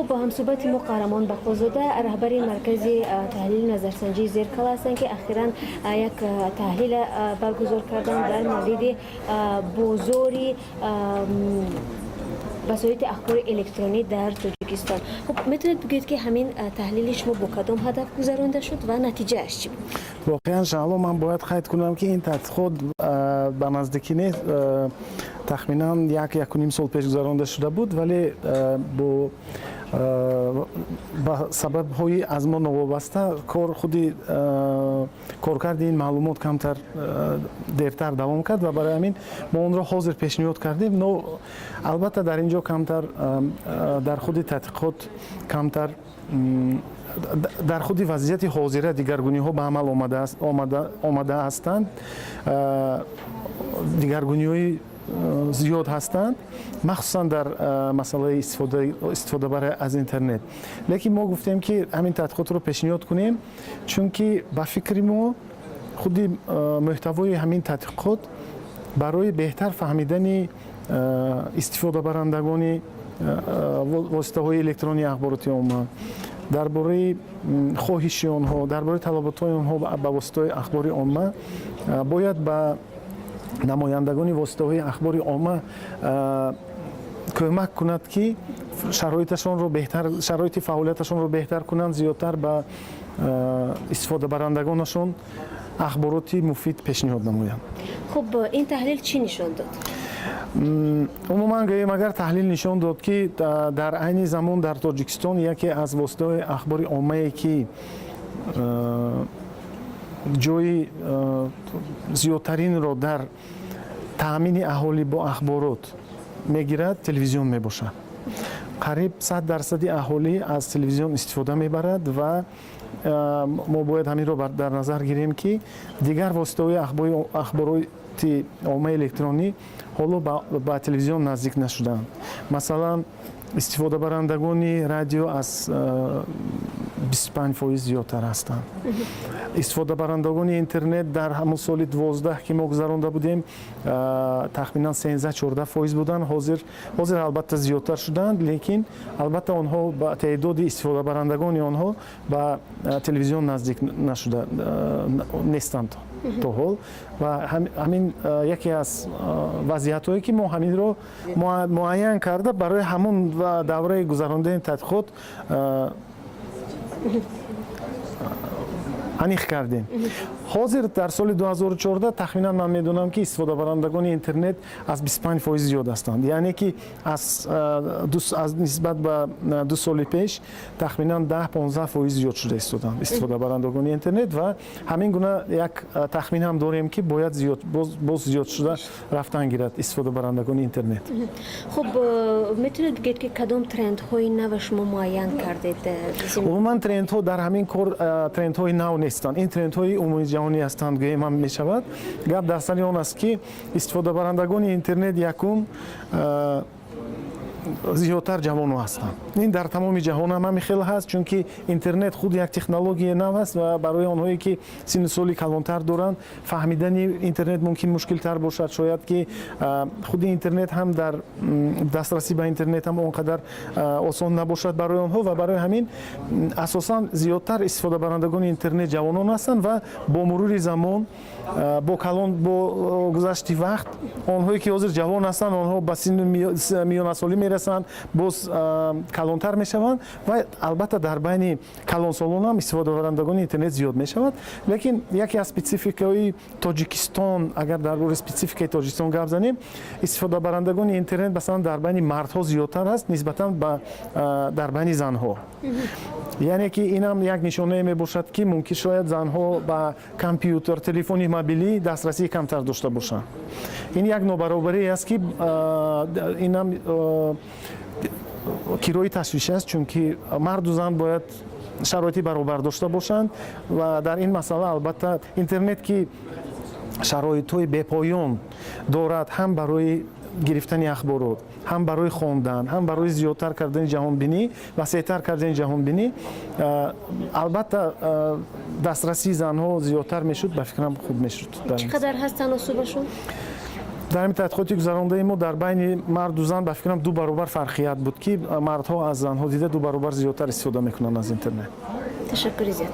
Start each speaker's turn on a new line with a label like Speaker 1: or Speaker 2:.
Speaker 1: Хуб, ҳамсӯҳбати мо Қаҳрамон Бақозода, раҳбари маркази таҳлили назарсанҷии «Зеркало» ҳастанд, ки ахиран як таҳлил баргузор карданд дар мавриди бозори васоити ахбори электронӣ дар Тоҷикистон. Хуб, метавонед бигӯед, ки ҳамин таҳлили шумо бо кадом ҳадаф гузаронда шуд ва натиҷааш чӣ буд?
Speaker 2: Воқеан, Шаҳло, ман бояд қайд кунам, ки ин тадқиқот ба наздикӣ не, тахминан 1-1.5 сол пеш гузаронда шуда буд, вале бо ба сабабҳои аз мо новобаста кор худи коркарди ин маълумот камтар дертар давом кард ва барои ҳамин мо онро ҳозир пешниҳод кардем. Но албатта, дар ин ҷо камтар дар худи тадқиқот камтар дар худи вазъияти ҳозира дигаргуниҳо ба амал омада ҳастанд, дигаргуниҳои зиёд ҳастанд, махсусан дар масъалаи истифодабарӣ аз интернет. Лекин мо гуфтем, ки ҳамин тадқиқотро пешниҳод кунем, чунки ба фикри мо худи мӯҳтавои ҳамин тадқиқот барои беҳтар фаҳмидани истифодабарандагони воситаҳои электронии ахбороти омма, дар бораи хоҳиши онҳо, дар бораи талаботҳои онҳо ба воситаҳои ахбори омма бояд ба намояндагони воситаҳои ахбори омма кӯмак кунад, ки шароиташонро беҳтар, шароити фаъолияташонро беҳтар кунанд, зиёдтар ба истифодабарандагонашон ахбороти муфид пешниҳод намоянд.
Speaker 1: Хуб, ин таҳлил чӣ нишон дод?
Speaker 2: Умуман гӯем агар, таҳлил нишон дод, ки дар айни замон дар Тоҷикистон яке аз воситаҳои ахбори оммае, ки ҷои зиёдтаринро дар таъмини аҳолӣ бо ахборот мегирад, телевизион мебошад. Қариб 100 дарсади аҳолӣ аз телевизион истифода мебарад ва мо бояд ҳаминро дар назар гирем, ки дигар воситаҳои ахбороти оммаи электронӣ ҳоло ба телевизион наздик нашуданд. Масалан, истифодабарандагони радио аз 25% зиёдтар ҳастанд. Истифодабарандагони интернет дар ҳамон соли 12, ки мо гузаронда будем, тахминан 13-14% буданд. Ҳозир албатта зиёдтар шуданд, лекин албатта онҳо ба теъдоди истифодабарандагони онҳо ба телевизион наздик нашуда нестанд то ҳол. Ва ҳамин яке аз вазъиятҳое, ки мо ҳаминро муайян карда, барои ҳамон давраи гузарондани тадқиқот аниқ кардем. Ҳозир, дар соли 2014, тахминан ман медонам, ки истифодабарандагони интернет аз 25% зиёд ҳастанд, яъне ки аз нисбат ба 2 соли пеш тахминан 10-15% зиёд шуда истоданд истифодабарандагони интернет. Ва ҳамин гуна як тахмин ҳам дорем, ки бояд боз зиёд шуда рафтан гирад истифодабарандагони интернет.
Speaker 1: Хуб, метавонед бигӯед, ки кадом трендҳои нава шумо муайян кардед?
Speaker 2: Умуман, трендҳо дар ҳамин кор трендҳои нав нестанд, ин трендҳои умумиҷаҳонӣ ҳастанд, гӯем ҳам мешавад. Гап дар сари он аст, ки истифодабарандагони интернет якум зиёдтар ҷавонҳо ҳастанд. Ин дар тамоми ҷаҳон ҳам ҳамин хел ҳаст, чунки интернет худ як технологияи нав аст ва барои онҳое, ки синну соли калонтар доранд, фаҳмидани интернет мумкин мушкилтар бошад. Шояд ки худи интернет ҳам, дар дастрасӣ ба интернет ҳам он қадар осон набошад барои онҳо. Ва барои ҳамин асосан зиёдтар истифодабарандагони интернет ҷавонон ҳастанд ва бо мурури замон, бо калон, бо гузашти вақт, онҳое, ки ҳозир ҷавон ҳастанд, онҳо ба синну миёнасолӣ мерасанд, боз калонтар мешаванд ва албатта дар байни калонсолон ҳам истифодабарандагони интернет зиёд мешавад. Лекин яке аз спецификаҳои Тоҷикистон, агар дар бораи спецификаи Тоҷикистон гап занем, истифодабарандагони интернет, масалан, дар байни мардҳо зиёдтар аст нисбатан ба дар байни занҳо. Яъне ки инам як нишонае мебошад, ки мумкин шояд занҳо ба компютер, телефони мобилӣ дастрасии камтар дошта бошанд. Ин як нобаробарие аст, ки инам кирои ташвиш аст, чунки марду зан бояд шароити баробар дошта бошанд. Ва дар ин масъала, албатта, интернет, ки шароитҳои бепоён дорад ҳам барои гирифтани ахборот, ҳам барои хондан, ҳам барои зиёдтар кардани ҷаҳонбинӣ, васеътар кардани ҷаҳонбинӣ, албатта дастрасии занҳо зиёдтар мешуд, ба фикрам, хуб мешуд.
Speaker 1: Чӣ қадар ҳаст таносубашон?
Speaker 2: Дар ҳамин тадқиқоти гузарондаи мо дар байни марду зан, ба фикрам, ду баробар фарқият буд, ки мардҳо аз занҳо дида ду баробар зиёдтар истифода мекунанд аз интернет.
Speaker 1: Ташаккури зиёд.